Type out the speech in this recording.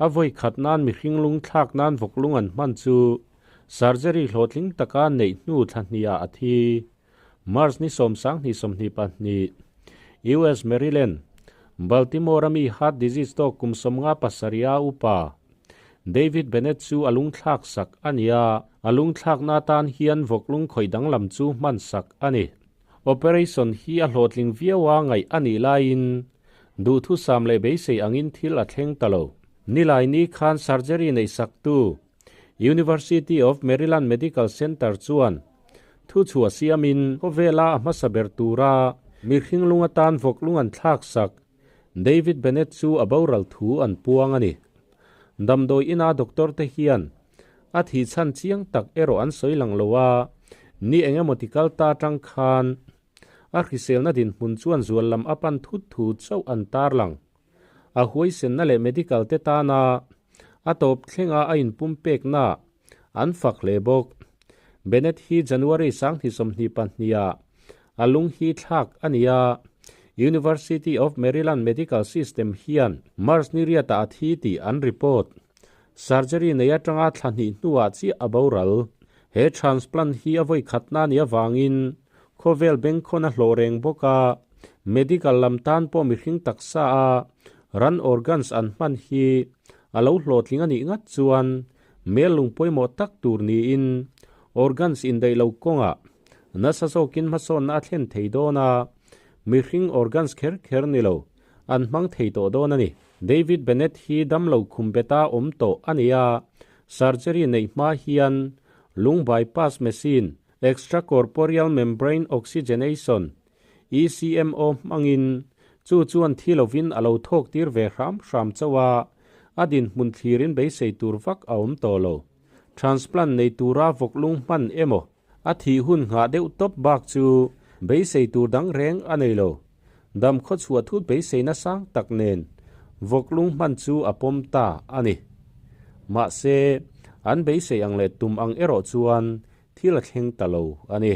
A vawi khat nan mihring lung thlak nan vawk lung an hman chu surgery hlawhtling taka neih hnu thla hnih ah a thi. March ni 10 sawmhnih 22, US Maryland, Baltimore a mi heart disease tawk kum 57 a upa David Bennett chu a lung thlak sak a ni a, a lung thlakna atan hian vawk lung khawih danglam chu hman sak a ni. Operation hi a hlawhtling viau a ngaih a nih laiin duhthusam leh beisei angin thil a thleng ta lo. Nilaini khan surgery neih saktu University of Maryland Medical Center chuan thu chhuah siamin khawvela a hmasa ber tura mihring lung atan vawk lung an thlak sak David Bennett chu a boral thu an puang a ni. Damdawi ina doctor te hian a thih chhan chiang tak erawh an sawi lang lo a, ni eng emaw ti kal ta atang khan a hriselna dinhmun chuan zual lam a pan thut thu chauh an tar lang. A huaisenna leh medical te tana a tawp thlenga a inpum pekna an fak hle bawk. Bennett hi January 2022 ah a lung hi thlak a ni a, University of Maryland Medical System hian March ni riatah a thi tih an report. Surgery nei atanga thla hnih hnuah chiah a boral. He transplant hi a vawi khatna ni avangin khawvel bengkhawn a hlawh reng bawk a, medical lam tan pawh mihring taksa a ran organs an hman hi a lo hlawhtling a nih ngat chuan mel lung pawimawh tak tur niin organs indaih lo kawngah nasa zawkin hmasawnna a thlen thei dawn a, mihring organs kher kher ni lo an hmang thei tawh dawn a ni. David Bennett hi damlo khum beta awm tawh a ni a, surgery neih hma hian lung bypass machine, Extracorporeal Membrane Oxygenation, ECMO, hmangin chu chuan thi lovin a lo thawk tir ve hram hram chauh a, a dinhmun thlirin beisei tur vak a awm tawh lo. Transplant nei tura vawk lung hman emaw a thih hun nghah deuh tawp bak chu beisei tur dang reng a nei lo. Dam khaw chhuah thut beiseina sang tak nen vawk lung hman chu a pawm ta a ni. Mahse, an beisei ang leh tum ang erawh chuan thil a thleng ta lo a ni.